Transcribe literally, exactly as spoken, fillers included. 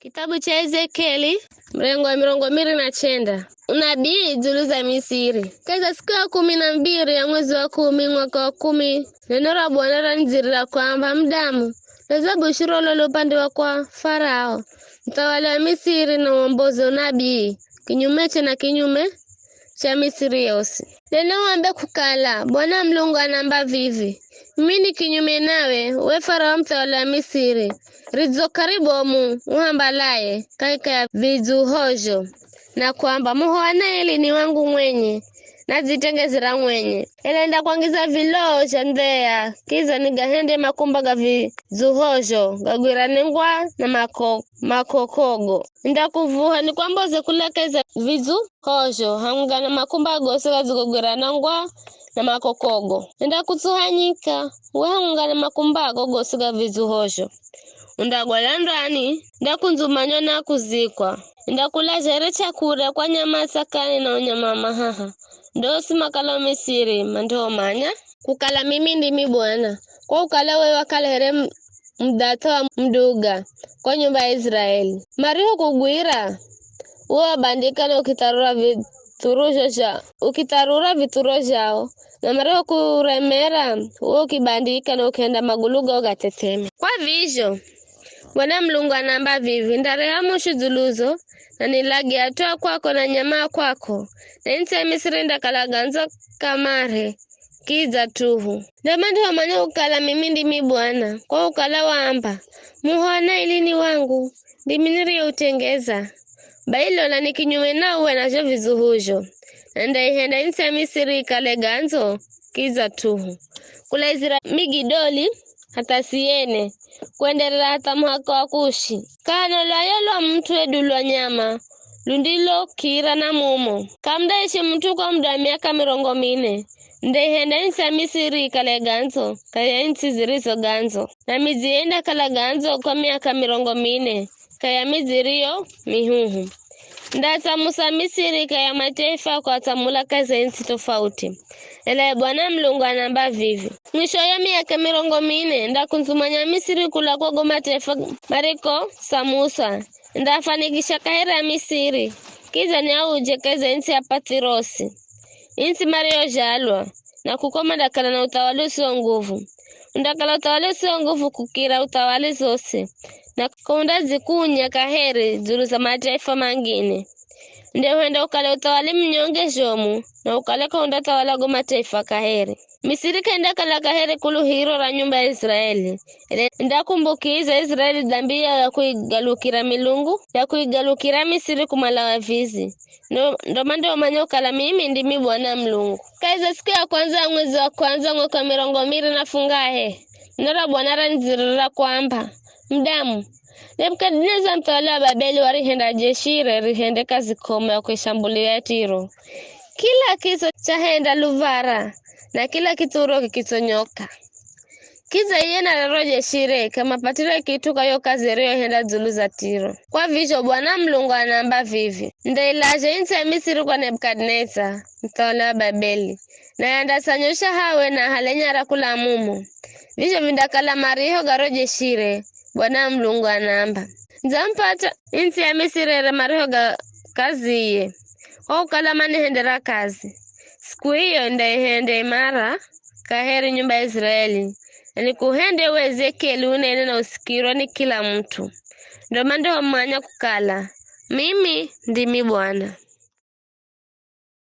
Kitabu cha Ezekieli, mrengo wa mirongo miri na chenda. Unabii dzulu za Misiri. Kahi za siku ya kumi na mbiri ya mwezi wa kumi, mwaka wa kumi, neno ra Bwana ranizirira kwamba, "Mudamu, leza bushiro lolo upande wa kwa Farao, muthawali wa Misiri, na uomboze unabii kinyumeche na kinyume cha Misiri yosi. Nena wambe kukala, Bwana Mulungu anamba vivi, 'Mimi ni kinyume nawe, we Farao muthawali wa Misiri, ridzo karibomu uhambalaye kahika ya vidzuhozho, na kwamba, muhoa Naili ni wangu mwenye, nadzitengezera mwenye. Ela ndakwangiza viloo zha ndheya, kiza nigahende makumba ga vidzuhozho gagwirane ngwa na mako-, makokogo. Ndakuvuha nikwamboze kulekeza vidzuhozho hamwenga na makumba gosi gadzigogwirana ngwa na makokogo. Ndakutsuhanyika we hamwenga na makumba ago gosi ga vidzuhozho. Undagwala ndani, ndakundzumanywa na kuzikwa. Ndakulaza here chakurya kwa nyama ya tsakani na unyama wa mahaha. Ndosi makalo Misiri mandihomanya kukala mimi ndimi Bwana, kwa ukala wewe wakala here m-, mudhath'a wa muduga kwa nyumba ya Israeli. Marihokugwira, uwe wabandika na ukitharura vithuruzho zha-, ukitharura vithuro zhao, na marihokuremera, uwe ukibandika na ukihenda magulu gao gathetheme. Kwa vizho, Bwana Mulungu anaamba vivi, ndareha mushu dzuluzo, na nilage at'u a kwako na nyama a kwako, na its'i ya Misiri indakala gandzo kamare, kidza tuhu. Ndo mandihomanya kukala mimi ndimi Bwana, kwa ukala waamba, muhoa Naili ni wangu, ndimi niriyeutengeza. Bai lola ni kinyume na uwe na zho vidzuhuzho, na ndaihenda its'i ya Misiri ikale gandzo, kidza tuhu. Kulaizira Migidoli hatha Siene, kwenderera hatha muhaka wa Kushi. Kahana lwayo lwa mut'u hedu lwa nyama, lundilokira na mumo. Kamundaishi mut'u kwa muda wa miaka mirongo mine, ndaihenda its'i ya Misiri ikale gandzo, kahi ya its'i zirizo gandzo. Na midzi ye indakala gandzo kwa miaka mirongo mine, kahi ya midzi iriyo mihuhu. Ndatsamusa Misiri kahi ya mataifa kuatsamula kahi za its'i tofauti. Ela ye Bwana Mulungu anaamba vivi, mwisho ya miaka mirongo mine, ndakundzumanya Misiri kula kwa go mataifa marikosamusa. Ndafanikisha kaheri ya Misiri, kidza niauje kahi za its'i ya Pathirosi, its'i mariyozhalwa, na kuko mandakala na uthawali usio nguvu. Undakala uthawali usio nguvu kukira uthawali zosi, na ko undadzikunya kaheri dzulu za mataifa mangine. Nde uhenda ukale uthawali mnyonge zhomu, na ukale k'aundathawala go mataifa kaheri. Misiri k'endakala kaheri kuluhiro ra nyumba ya Israeli, ela ndakumbukiza Israeli dhambi yao ya kuigalukira milungu, ya kuigalukira Misiri kumala wavizi. Ndo, ndo mana ndiomanya kukala mimi ndimi Bwana Mulungu. Kahi za siku ya kwanza ya mwezi wa kwanza, mwaka wa mirongo miri na fungahe, neno ra Bwana ranizirira kwamba, mudamu, Nebukadineza muthawali wa Babeli warihenda jeshi ire rihende kazi komu ya kuishambulia Tiro. Kila kitso chahenda luv̱ara, na kila kitsuro kikitsonyoka. Kidza iye na rero jeshi ire k'amapatire kit'u kwa yo kazi ariyoihenda dzulu za Tiro. Kwa vizho Bwana Mulungu anaamba vivi, ndailazha its'i ya Misiri kwa Nebukadineza, muthawali wa Babeli, naye andasanyosha hawe na ahale nyara kula mumo. Vizho vindakala mariho ga ro jeshi ire, Bwana Mulungu anaamba. Ndzampata its'i ya Misiri ere mariho ga kaziye, kwa kukala manihendera kazi. Siku iyo ndaihende imara kaheri nyumba ya Israeli, na nikuhende we Ezekieli unene na usikirwe ni kila mut'u. Ndo mandihomanya kukala, mimi ndimi Bwana.